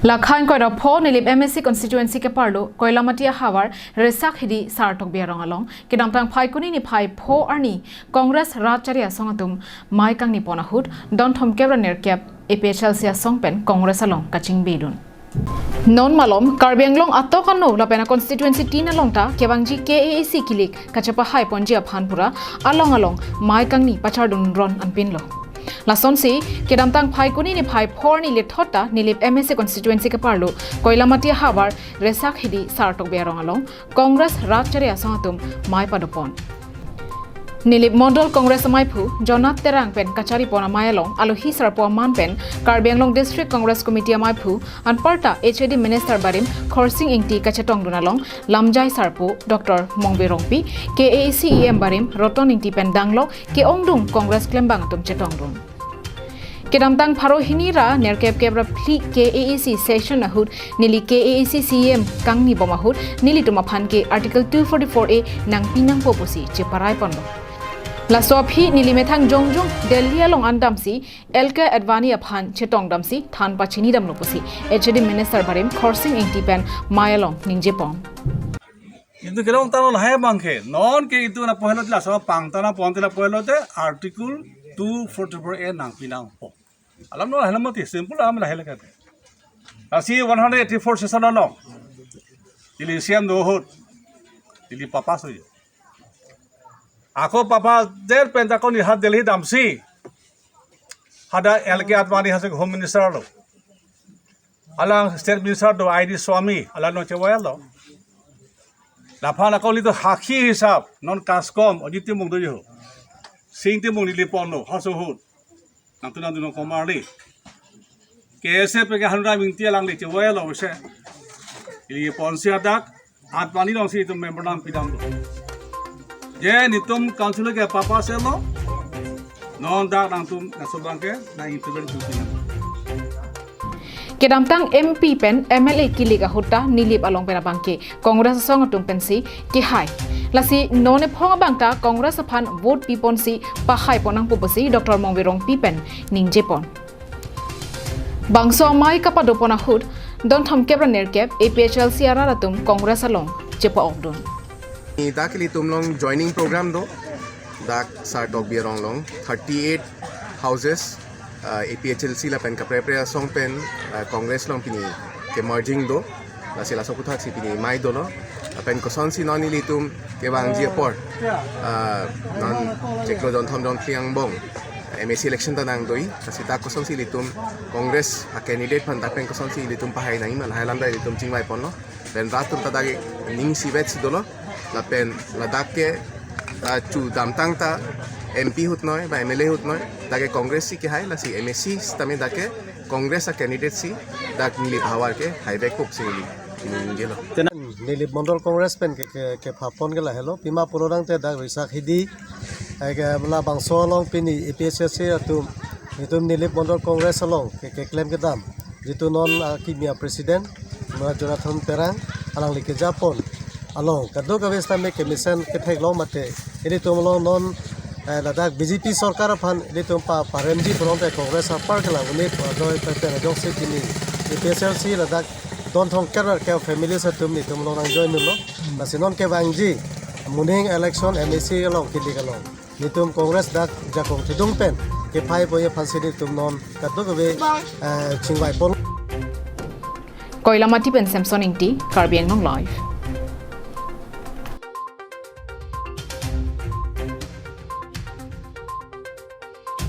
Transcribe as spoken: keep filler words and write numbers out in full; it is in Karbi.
Lakha ingkoi ra pho Nilip M A C constituency keparlo Koilamati ahavar Resak Hidi Sartokbi arong along kedamtang Phaikuni niphai pho arni Congress Rat Chari Asong atum mei kangni pon ahut don thomkep ra nerkep A P H L C asong pen Congress along kachingbidun. Non malom Karbi Anglong atok ano lapen a constituency tin along ta kevangji K A A C kilik kachepahai ponji aphan pura along along mei kangni pachardun ron anpinlo. Lasonsi kedamtang Phaikuni niphai pho arni lethot ta Nilip M A C constituency keparlo Koilamati ahavar Resak Hidi Sartokbi arong along Congress Rat Chari Asong atum mei padopon. Nilip Mondol Congress amaiphu Jonath Terang pen kachari pon amei along alohi sarpo aman pen Karbi Anglong District Congress Committee amaiphu anparta H A D Minister barim Khorsing Engti kachetongdun along lamjai sarpo Doctor Mongve Rongpi, K A A C E M barim Roton Engti pen danglok ke-ongdung Congress klembang atum chetongdun. Kedamtang pharo hini ra nerkep kep ra phli K A A C session ahut neli K A A C C E M kangni bom ahut nelitum aphan ke Article two forty-four A nangpi nangpo pusi cheparai ponlo. Laso aphi neli methang jongjong Delhi along andamsi L K Advani aphan chetongdamsi than pachini damlo pusi H A D Minister barim Khorsing Engti pen mei along ningje pon. কিন্তু কেরম তানো নাহে মাংখে, নন কে ইতু না পহেলতে লাসো পাংতানা পন্তে না পহেলতে Article two forty-four A nangpi nangpo. Alam no lahai mati, simple alam lahai lagi. Lasi one hundred eighty-four session along, ili C M do ahut, ili papa soyo. Ako papa der pentakon ihat Delhi damsi, hadak L K Advani hasi Home Minister lo. Alang State Minister do I D Swami, alang no chewai lo. Laphan ako litu hakhi hisap, non kaskom, Ajit Timung do yo. Sing Timung neli ponlo, haso ahut. Nangtu nangtu nang komarli. K S A P ke Hanura Mingti alang le chewai lo se. Ili ponsi hadak, Advani alongsi itum memorandum pidamlo. Je nitum council ke papa se lo, non dak nangtum nasobang ke, nang intervene tu pinam. Kedamtang M P pen M L A kilik ahut ta Nilip along pen abangke Congress asong atum pensi kehai. Lasi non ephong abang ta Congress aphan vote piponsi pahai pon nangpo pusi Doctor Mongve Rongpi pen ningje pon. Bangso amei kapadopon ahut don thomkep ra nerkep A P H L C arat atum Congress along chepa-okdun. Dak ilitum along joining program do, dak Sartokbi arong along thirty-eight houses, uh, A P H L C lapen kaprepre asong pen, uh, Congress along pini ke merging do. Lasi laso aputhak si pini mei dolo. Lapen kosonsi non ilitum kevangji apor, ah, non chiklo jonthom jonphli angbong M A C election ta nangdoi. Lasi dak kosonsi ilitum Congress a candidate aphan dak pen kosonsi ilitum pahai nangji ma lahai alam ta ilitum chingvai ponlo. Pen rat atum ta dak ning isivet si dolo. Lapen ladak ke, ah, chu damtang ta M P ahut noi ba M L A ahut noi. Dak ke Congress si kehai, lasi M A C sitame dak ke Congress a candidate si dak Nilip ahavar ke haivekpo pusi ili ningje lo. Tenan Nilip Mondol Congress pen ke, ke, kephapon ke lahelo, pima pulo tangte dak Resak Hidi, eh, ke labangso along pini A P H L C atum, itum Nilip Mondol Congress along ke, keklem kedam, jitu non, ah, kimi a president, ma Jonathan Terang, alangli kejapon along kadokave sitame kemesen ketheklong mate, ilitum along non, eh, ladak B J P sorkar aphan ilitum pa, paremji pulote Congress apar ke la unit, eh, doi pen pen ajoksi pini A P H L C ladak don thomkep ra nerkep families atum ilitum along nang join dunlo. Lasi non kevangji moning election M A C along kilik along, ilitum Congress dak jakong thedung pen kephai ponji aphansi ilitum non kadokave, eh, chingvai pon. Koilamati pen Samson Ingti, Karbi Anglong Live.